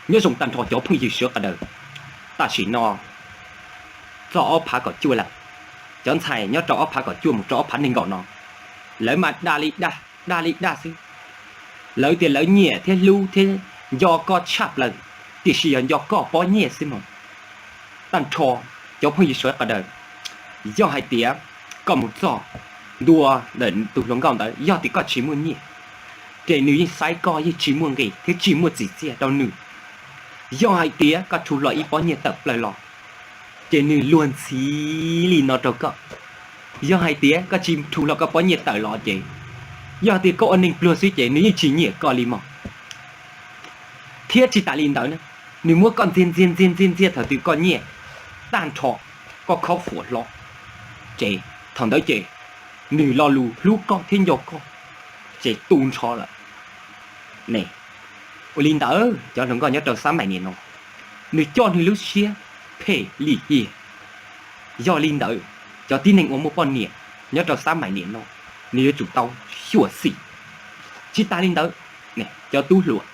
Nyob zoo tag nrho cov phooj ywg sawv daws, tam sim no txog ob phav kaum cuaj lawm. Cov ntxhais nyob rau ob phav kaum cuaj mus rau ob phav nees nkaum no, lawv mas dag li dag, dag li dag xwb. Lawv tias lawv nyiam thiab hlub thiab nco koj tshaj plaws, tiam sis yog nco koj pob nyiaj xwb mog. Tag nrho cov phooj ywg sawv daws, yog hais tias koj mus txog ntua ntawm tus hluas nkauj ntawd, yog tias koj tsis muaj nyiaj, ces nws yeej saib koj yeej tsis muaj nqis thiab tsis muaj txim txiaj rau nws. Yog hais tias koj rhu hlo ib pob nyiaj tawm plaws los, ces nws luag ntxhi li no rau koj. Yog hais tias koj tsis rhu hlo koj pob nyiaj tawm los ces, yog tias koj ua neeg pluag xwb ces nws yeej tsis nyiam koj li mog. Thiab tsis tas li ntawd na, nws muab koj ntxias ntxias ntxias ntxias ntxias thaum twg koj nyiaj tag nrho, koj khob fuam hlo, ces thaum ntawd ces nws lo lus hlub koj thiab nco koj ces tu nrho lawm ne. Ua li ntawd cov hluas nkauj nyob rau xab maim niam no, nws coj nws lub siab phem lim hiam. Yog li ntawd, cov tib neeg uas muaj poj niam nyob rau xab maim niam no, nws yuav tsum tau xyuam xim. Tsis tas li ntawd, cov tub hluas,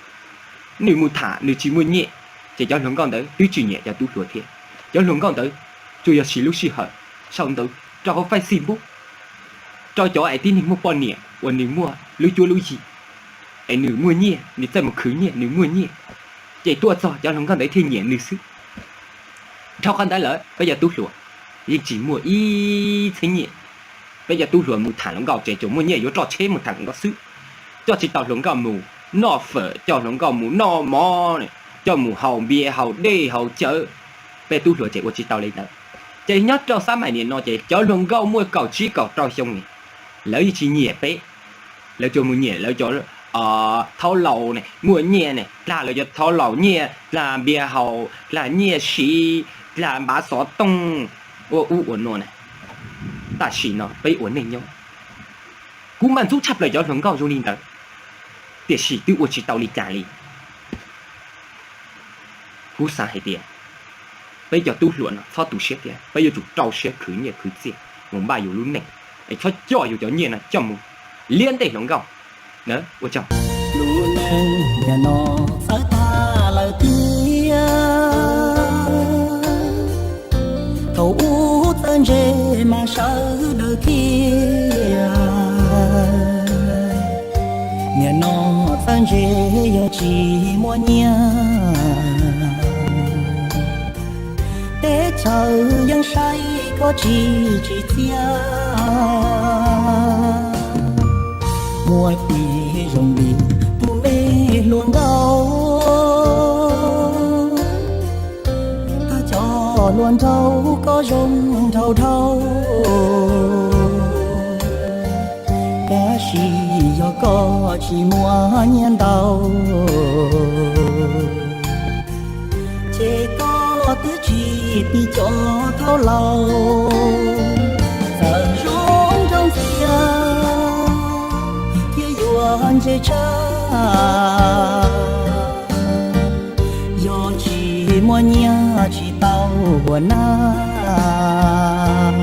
nws mus tham nws tsis muaj nyiaj, ces cov hluas nkauj ntawd twb tsis nyiam cov tub hluas thiab. Cov hluas nkauj ntawd tsuas yog siv lub sij hawm sau ntawv rau hauv Facebook rau cov es tib neeg muaj poj niam uas nws muaj lub cuab lub yig, es nws muaj nyiaj, nws txawj mus khwv nyiaj, nws muaj nyiaj, ces tuaj txog cov hluas nkauj ntawd thiaj nyiam nws xwb. Dhau qhov ntawd lawm peb cov tub hluas yeej tsis muaj ib txheeb nyiaj. Peb cov tub hluas mus tham hluas nkauj ces tsuas muaj nyiaj yuav roj tsheb mus tham hluas nkauj xwb. Coj tsis tau hluas nkauj mus noj fawm, coj hluas nkauj mus noj mov, coj mus haus npias haus dej haus cawv. Peb tub hluas ces ua tsis tau li ntawd. Ces nyob rau xab maim niam no ces cov hluas nkauj muaj kaum tsib kaum rau xyoo ne, lawv yeej tsis nyiam peb. Lawv tsuas mus nyiam lawv cov thaub laus ne, muaj nyiaj ne, dlag lawv cov thaub laus nyiaj, dlag npias haus, dlag nyiaj siv, dlag npav xov tooj, ua ub ua no na. Tam sim no peb ua neej nyob, kuv mam ntxub tshaj plaws cov hluas nkauj zoo li ntawd, tiam sis twb ua tsis tau li cas li. Kuv xav hais tias peb cov tub hluas no txhob tu siab thiab, peb yuav tsum rau siab khwv nyiaj khwv txiaj mus npaj yus lub neej, es txhob coj yus cov nyiaj no coj mus liab ntej hluas nkauj. Ua tsaug. Lub neej nim no txawv tag lawm tiag, thaum ub txawj ntse mas sawv daws kiag. Nim no txawj ntse yog tsis muaj nyiaj, teb chaws yeej saib koj tsis tsim txiaj. Muaj ib zaug li tus me hluas nkauj, thov cov hluas nraug koj zoo nraug dhau, tab sis yog koj tsis muaj nyiaj ntau, ces koj twb tsis tiv cov thaub laus. Txawm zoo nraug ntxiag thiab yuav ntse tshaj, yog tsis muaj nyiaj tsis tau ua nab.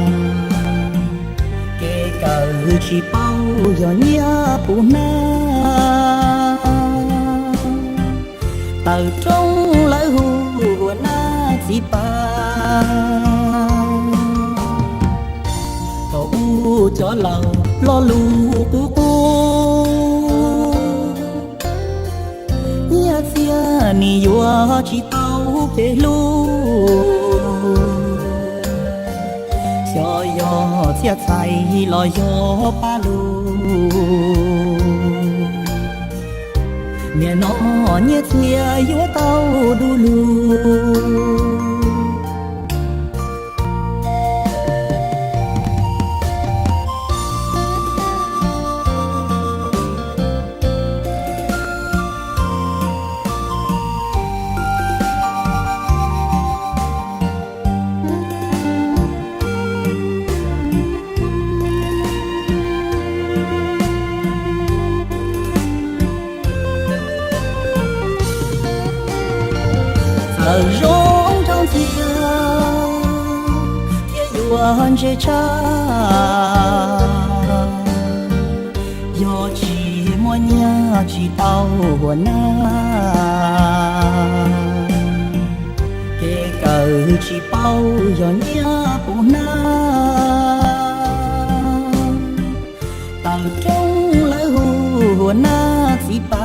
Kev kawm tsis paub yog nyiaj puv hnab, tawm rooj lawv hu ua nab txiv pas. Thaum ub cov laus lo lus qub qub, nyiaj txiag nim yuav tsis tau kev hlub, xyov yog txhiaj txhais los yog paj lug. Nim no nyiaj txiag yuav tau du lug. Txawm zoo nraug ntxiag thiab yuav ntse tshaj, yog tsis muaj nyiaj tsis tau ua nab. Ces kawm tsis paub yog nyiaj puas hnab, tawm rooj lawv hu ua nab txiv pas.